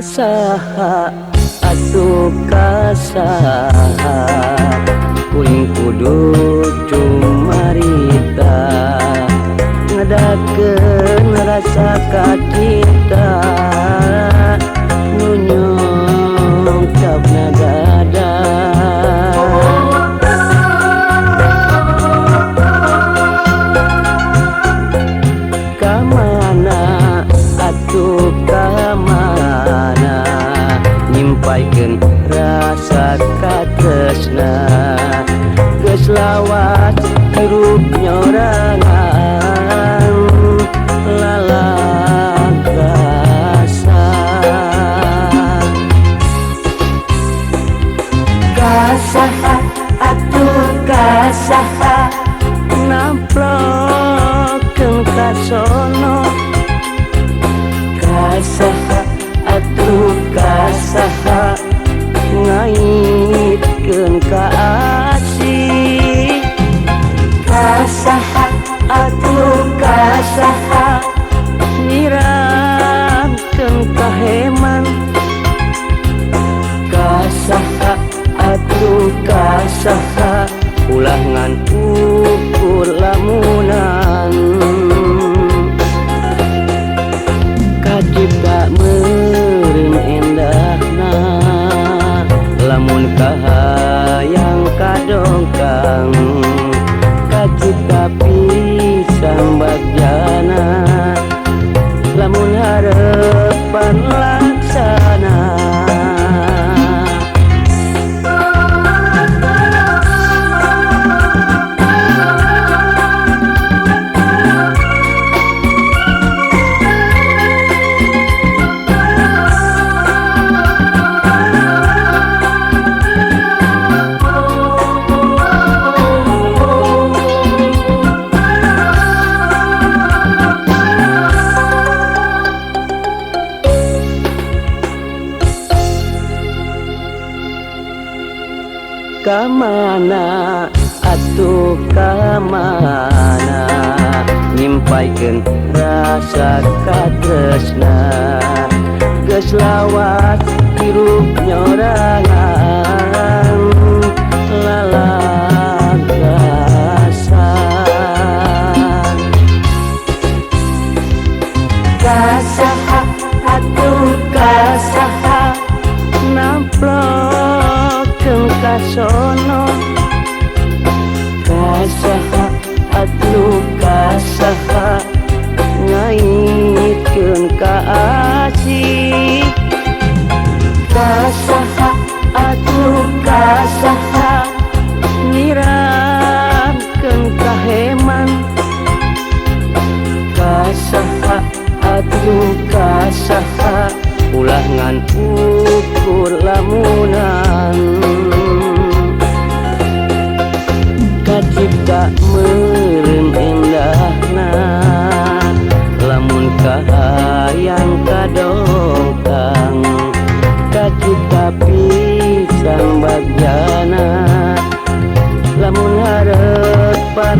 Kasaha atuh kasaha kuring kudu cumarita ngedakeun rasa kacinta nu nyungkapna dada. Kamana atuh kamana nyimpaikeun rasa katresna geus lawas hirup nyorangan lalakasa. Kasaha atuh kasaha namplokeun kasono kasaha atuh kasaha ngaitkeun ka asih kasaha atuh kasaha nyiramkeun kaheman kasaha atuh kasaha ulah ngan ukur lamunan kacipta meureun endahna lamun kahayang kadongkang kacipta pisan bagjana lamun harepan laksana. Kamana atuh kamana nyimpaikeun rasa katresna geus lawas hirup nyorangan lalakasa. Kasaha atuh kasaha namplokeun kasono kasaha atuh kasaha ngaitkeun ka asih kasaha atuh kasaha nyiramkeun kaheman kasaha atuh kasaha ulah ngan ukur lamunan kacipta meureun endahna lamun kahayang kadongkang kacipta pisan bagjana lamun harepan.